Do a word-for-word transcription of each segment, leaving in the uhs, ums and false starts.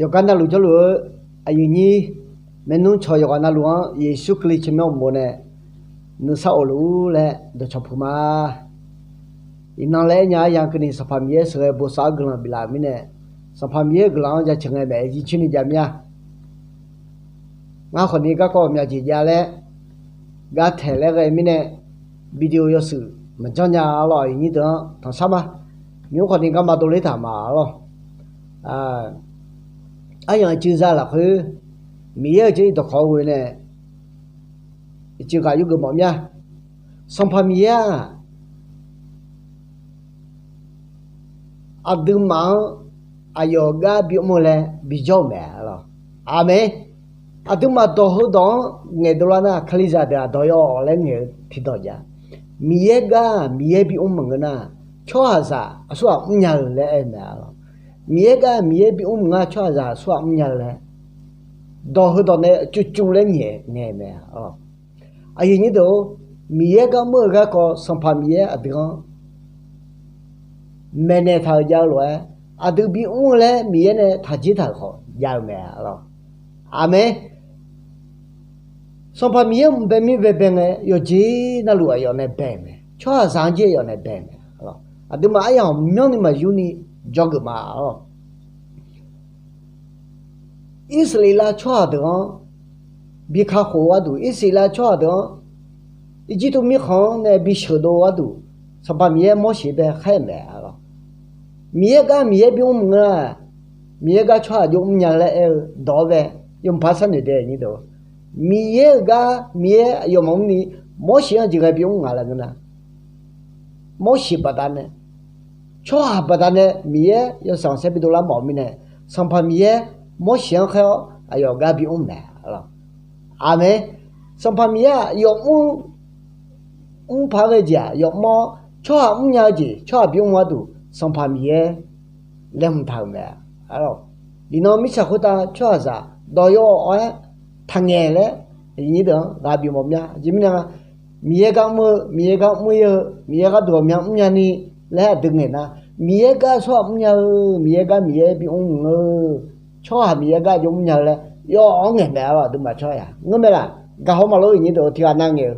Yawqgar navluf jawrluf-eu aqyuif nyir, maernmr cawq yawqghaq navluf-anr Yeqsur Kali tsawrmyanr uqmov nae nuisar of luf-ur laer dawqcawq puq ma. Iqnan laer aernya-a, yaqkeuv ni Sanqpaq Miqyaer sheuqghae bosav-awr guiqlanq biflaf-euq mirnae, Sanqpaq Miqyaer-euq guiqlanq-anr jaceuq ngae maeq-aer jircoer ni jav mir-a. Ngar khawfni garkawv myavjeq jav laer gar taeq laer ghae mirnae, video yawshuif maqjanr nya-a lawr, aqyuif nyir deuq-anr tanqshar ma. Nymq-mr khawfni garma dovler taq ma-a lawr. Aryamq cuiv za lafkhoer, Miqyaer-euq jarlif dawqkawq-eu ghoe nae cuiv ghaq yurgeuf mawf mir-a. Sanqpaq Miqyaer-aq, aqduimaf-anr aqyawf gar bimr-eu laer bijawr-euq mae-a lawr. Aqmeq. Aqduimaf dawq heudawq-anr ngaeqdov lar nar, Kalizaq deuq-aq dawq yaw-awq laer ngaeq-eu tiqdawq jav. Miqyaer gar Miqyaer bimr maqngeur nar, tsawrhaqzaq aqsurghaq mrnya-eu laer aer-eu mae-a lawr. Miqyaer gar Miqyaer bimr maqngeur, tsawrhaqzaq aqsurghaq mrnya-eu laer, dawq heudawq nae cuvcuv laer nyaef ngae mae-a lawr. Aqyuif nyir deuq-or, Miqyaer gar mr-eu garkawv Sanqpaq Miqyaer aqdui-anr maeqnaeq taq-euq jav-eu lof-aer, aqdui bimr-eu laer Miqyaer nae taqjir taq-euq khawf jav-eu mae-a lawr. Aqmeq. Sanqpaq Miqyaer mq bae mir baebae ngae, yawqjeq navluf aqyawf nae bae-euq mae. Tsawrhaqzaq-anr jir aqyawf nae bae-euq mae-a lawr. Aqduimaf aryamq myanrni maqyurni dzawgeuf ma-a lawr. Irsaqleqlav tsawrhaq deuq-anr bi kakhof-eu gharduq, Irsaqleqlav tsawrhaq deuq-anr Irjirtuv mirkhanq-anr nae bi sheuqdov-eu gharduq, Sanqpaq Miqyaer Morseq bae khaer-euq mae-a lawr. Miqyaer gar Miqyaer bimr maqngeur nar, Miqyaer gar tsawrhaq jov mrnya-eu laer aer-eu dawq-anr bae, yawmuiq paq sharnoeq dae nyir deuq. Miqyaer-euq gar Miqyaer aqyawf maqmr ni, Morseq-anr jeqghae bimr nga laer ngeur nar, Morseq baqdanae, tsawrhaq baqdanae Miqyaer yawshaef khanqsaer bidov lar mawf-eu mirnae, Sanqpaq Miqyaer Morseq-anr khaer-awr aqyawf gar bimr mae-a lawr. Aqmeq. Sanqpaq Miqyaer-aq yawmr mrpaq-aer ghae jeq-aq yawmr-awr, tsawrhaq mrnya-eu jeq tsawrhaq bimr gharduq Sanqpaq Miqyaer laeqhmq taq-euq mae-a lawr. Iqnan mirtsaq khoertav tsawrhaqzaq dawq yaw-awq-aer taqngaeq laer, aqyuif nyir deuq-anr ghaq bimawf mya. Aqjeq mirnae nga, Miqyaer gar mr-eu, Miqyaer gar mr-ir-eu, Miqyaer gharduq ghawqmya mrnya ni laer aqdui ngaeq nar, Miqyaer gar tsawrhaq mrnya-eu, Miqyaer gar Miqyaer bimr mr-eu, tsawrhaq Miqyaer gar jov mrnya-eu laer yaw-awq-anr ngaeq mae-a lawr. Aqduimaf tsawrhaq-aq ngeur mae laf, gaqhaw maqlof-eu nyir deuq tiqghaq nav ngaeq-eu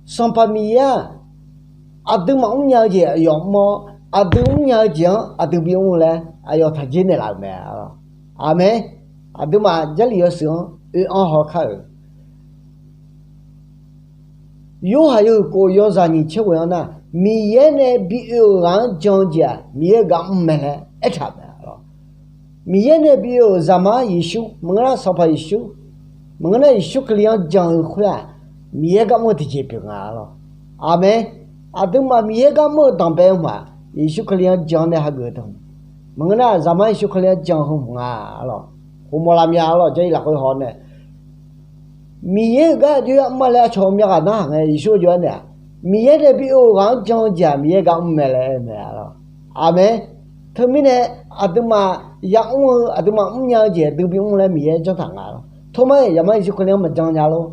Sanqpaq Miqyaer-aq, aqduimaf mrnya-eu jeq aqyawf mr-awr, aqdui mrnya-eu jeq-anr aqdui bimr laer aqyawf taqjir naeqlaf-euq mae-a lawr. Aqmeq. Aqduimaf Jarlif yawshuif-anr oe-anr haw kar-euq Yorhaq yawhuiq kof yawzaq nyiq tser ghoe-anr nar, Miqyaer nae bi oe-euq ghaq-anr jan-eu jeq-aq Miqyaer-euq gar mr mae laer aertaq-euq mae-a lawr. Miqyaer nae bi oe-euq Zaqmar Yeqsur maqngeur nar, Sanqpaq Yeqsur maqngeur nar, Yeqsur Kali-anr jan-eu khoer-aq, Miqyaer gar mr-eu tiqjeq pyeuf nga-a lawr. Aqmeq. Aqduimaf Miqyaer gar mr-eu danqbae-eu hmq-aq, Yeqsur Kali-anr jan-awr nae hageuf-eu deuq maqngeur nar, Zaqmar Yeqsur Kali-anr jan-eu heu hmq nga-a lawr. Khof mawf laf mya-a lawr, Jarlif lafkhoer haw nae Miqyaer-euq gar aqjox ya mr-a laer aqcawq-eu myav ghaq narhaq ngae, Yeqsur-eu jov-aer naeq-aq, Miqyaer nae bi oe-euq ghaq-anr jan-eu jeq-aq Miqyaer gar mr mae laer aer-eu mae-a lawr. Aqmeq. Teumirnae aqduimaf ya mr-eu, aqduimaf mrnya-eu jeq aqdui bimr laer Miqyaer janr taq nga lawr. Tormar-iq Zaqmar Yeqsur Kali-anr maqjan nya lor,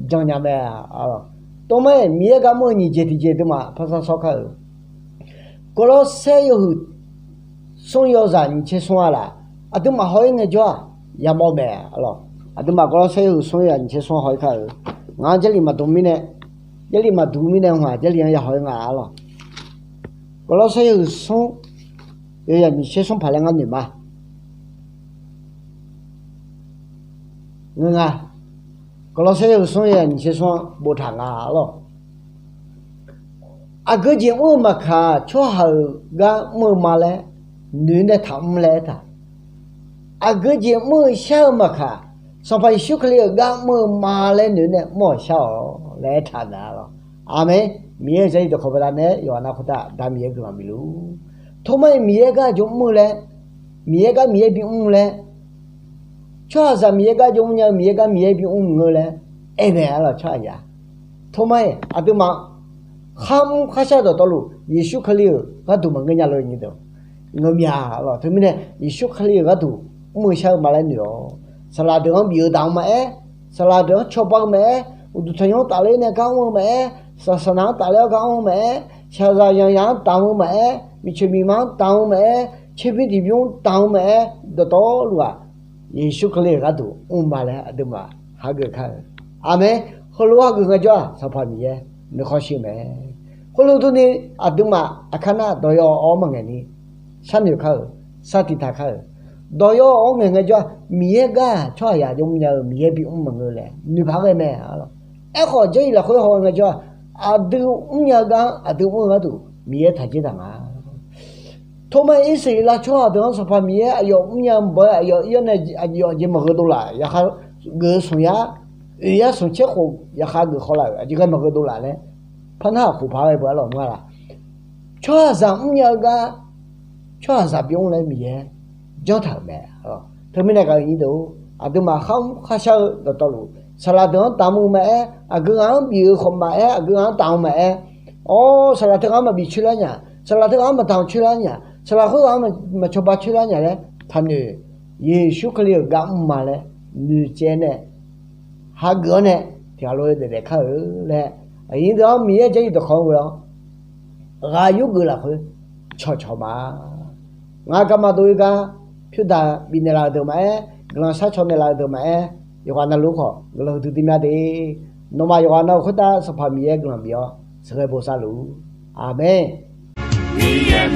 jan nya mae-a lawr. Tormar-iq Miqyaer gar mr-eu nyiq jeq tiqjeq aqduimaf par sar sawr kar-euq Gawrlawrsaer yawhuiq smr yawzaq nyiq tser smr-a laf, aqduimaf haw-ir ngaejawr-aq yamawr mae-a lawr. Aqduimaf Gawrlawrsaer yawhuiq smr yawzaq nyiq tser smr haw-ir kar-euq. Ngaq-anr Jarlif maqdmq mirnae, Jarlif maqdmq mirnae hmq-aq Jarlif-anr ya haw-ir nga-a lawr. Gawrlawrsaer yawhuiq smr yawzaq nyiq tser smr paq laer ngar noeq ma. Ngeur nga. Gawrlawrsaer yawhuiq smr yawzaq nyiq tser smr-anr boftaq nga-a lawr. Aqgeu jeq mr-eu maqkaq, tsawrhaq-euq gar mr-eu ma laer noeq nae taqmr laer aertaq. Aqgeu jeq mr-eu shar-eu maqkaq, Sanqpaq Yeqsur Kali-euq gar mr-eu ma laer noeq nae mr-awq shar-awq laer aertaq mae-a lawr. Aqmeq. Miqyaer-euq Jarlif dawqkawq baqdanae yawqghaq nav khoertav Aqda Miqyaer guiqlanq bifluf-ur. Tormar-iq Miqyaer gar jov mr-eu laer, Miqyaer gar Miqyaer bimr laer, tsawrhaqzaq Miqyaer gar jov mrnya-eu, Miqyaer gar Miqyaer bimr mr-eu laer aer mae-a lawr. Tsawrhaqzaq, tormar-iq aqduimaf kharmr kharshar dawqtawvluf Yeqsur Kali-euq gharduq maqngeur nya lor-eu nyir deuq ngeur mya-a lawr. Teumirnae Yeqsur Kali-euq gharduq mr-eu shar-eu ma laer noeq-awq. Saqlaq deuq-anr bif-eu daq-eu maqaer, saqlaq deuq-anr cawba-eu maqaer, uqduq tanqnymr-anr tafler nae gar mr-eu maqaer, saqsaqnaq-anr tafler-awr gar mr-eu maqaer, shaqzaq yanqzaq-anr damq-eu maqaer, miqcoeq miqma-anr damq-eu maqaer, tserbymr tiqbymr taq-eu maqaer, dawqtawvluf-aq, Yeqsur Kali-euq gharduq mrma laer aqduimaf hageuf kar-eu. Aqmeq. Heulof-aer hageuf ngaejawr-aq, Sanqpaq Miqyaer nuikhanr shir-eu mae. Khoerlof durni, aqduimaf aqkar nar dawq yaw-awr maqngaeq ni, sharnoeq kar-euq, sar tiqtaq kar-euq. Dawq yaw-awr ngaeq ngaejawr-aq, Miqyaer gar-aq tsawrhaqzaq jawr mrnya-eu Miqyaer bimr maqngeur laer noeqpaq ghae mae. Aerkhawf, Jarlif lafkhoer haw ngaejawr-aq, aqdui mrnya-eu gar-anr aqdui mr-eu gharduq Miqyaer taqjer taq nga. Torma Irsaqleqlav tsawrhaq deuq-anr Sanqpaq Miqyaer aqyawf mrnya-eu bawr-aer aqyawf ir-awr nae aqyawf aqjeq maqgheu dovlaf, yaqkhav geuf-eu smq yar, oeq yar smq tser khof yaqkhav geuf khawlaf-euq aqjeq ghae maqgheu dovlaf laer, par nar khof paq ghae beu arlawq mr-a laq. Tsawrhaqzaq mrnya-eu gar tsawrhaqzaq bimr laer Miqyaer janr taq-euq mae. Teumirnae gaq-eu nyir deuq-or, aqduimaf kharmr kharshar-eu dawqtawvluf, saqlaq deuq-anr taqmr-eu maqaer, aqgeu ghaq-anr bif-eu khawf maqaer, aqgeu ghaq-anr taqmr maqaer, awr, saqlaq teughaq-anr maqbif coer lar nya, saqlaq teughaq-anr maqtaq coer lar nya, saqlaq khoerghaq-anr maqcawba coer lar nya laer taqnoeq. Yeqsur Kali-euq gar mrma laer noeqtsaev nae hageuf-awr nae tiqghaq lof-aer daef daef kar-eu laer, aqnyir deuq-anr Miqyaer Jarlif dawqkawq-anr ghoe-awr ghaq yurgeuf lafkhoer cawqcawq ma. Ngaq garma dov-ir gar pyurdaq bifnaeq laf-euq deuq maqaer, guiqlanq sharcaw naeqlaf-euq deuq maqaer, yawqghaq navluf khawf guiqlanq huiqdui dui mya de. Nawmaf yawqghaq navluf khoertav Sanqpaq Miqyaer guiqlanq bif-awr sheuqghae bosav luf-ur. Aqmeq. Miqyaer